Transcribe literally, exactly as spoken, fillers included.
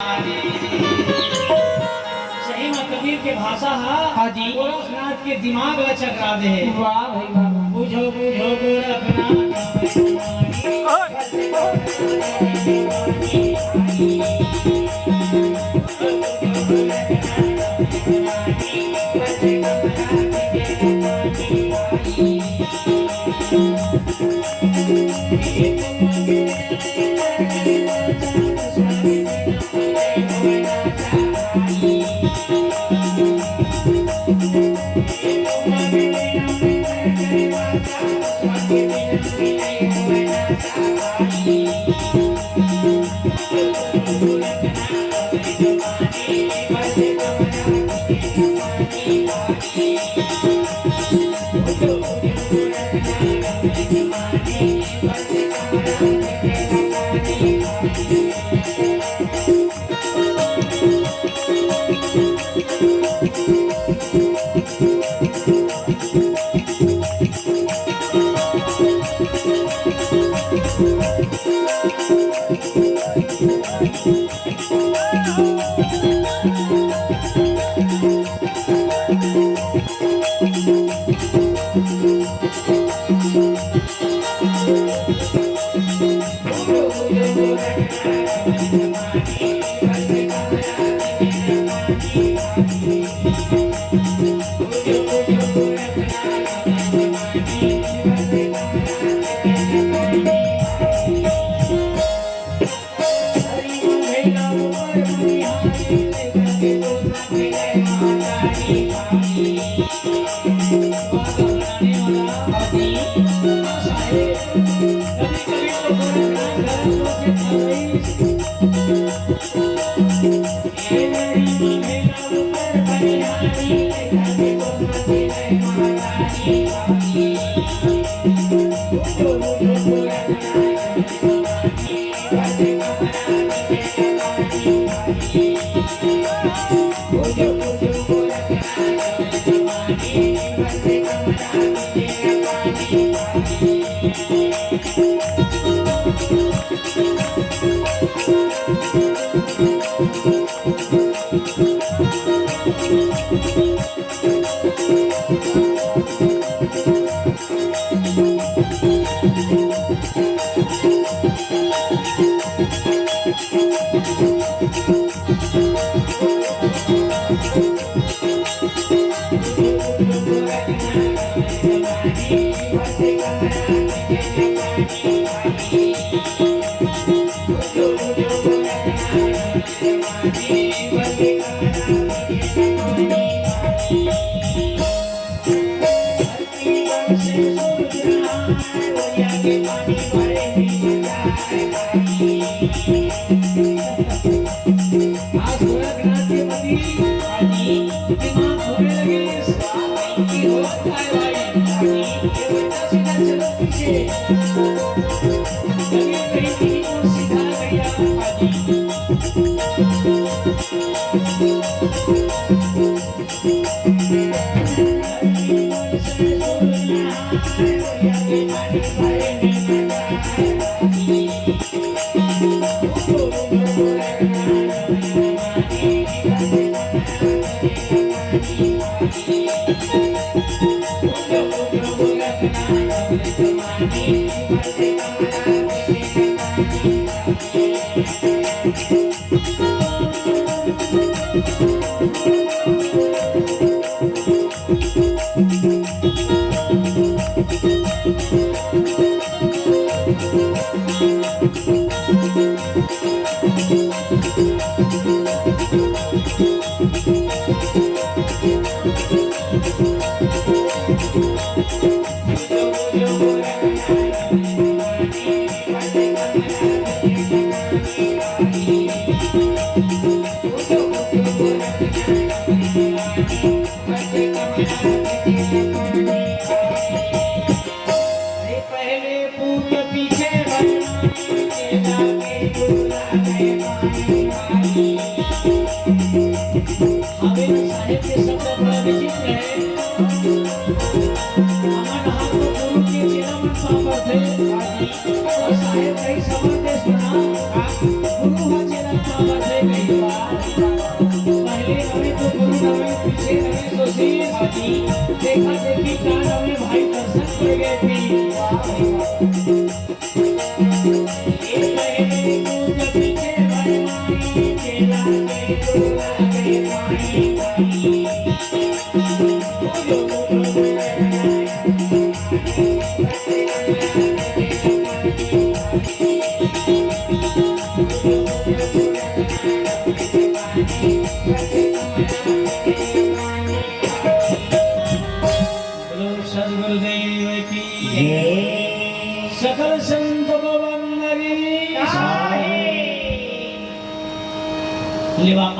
सही म कबीर के भाषा ह हाँ जी। गोरखनाथ के दिमाग ला चकरा दे हे। वाह भाई वाह। बुझो, बुझो गोरखनाथ। आज गोरखनाथ के प्रति दिमाग घूमे लगे, कि होत काय भाई? ये उल्टा सीधा चलत पीछे। कभी कहीं किसी को सिखा गया। अबे साहेब के शब्द बड़ा विचित्र है। हमन ह तो गुरु के चेला मन पावत हे, अउ साहेब कई समझ देस बना, गुरु ह चेला पावत हे कई। पहले हमें तो गुरु नवे, पीछे नवे सुशील जी, देखा देखी का नवे भाई दर्शक पड़ गए थे। बोलो सदगुरुदेव की। जय। सकल संत को वंदनी। साहे। लेवा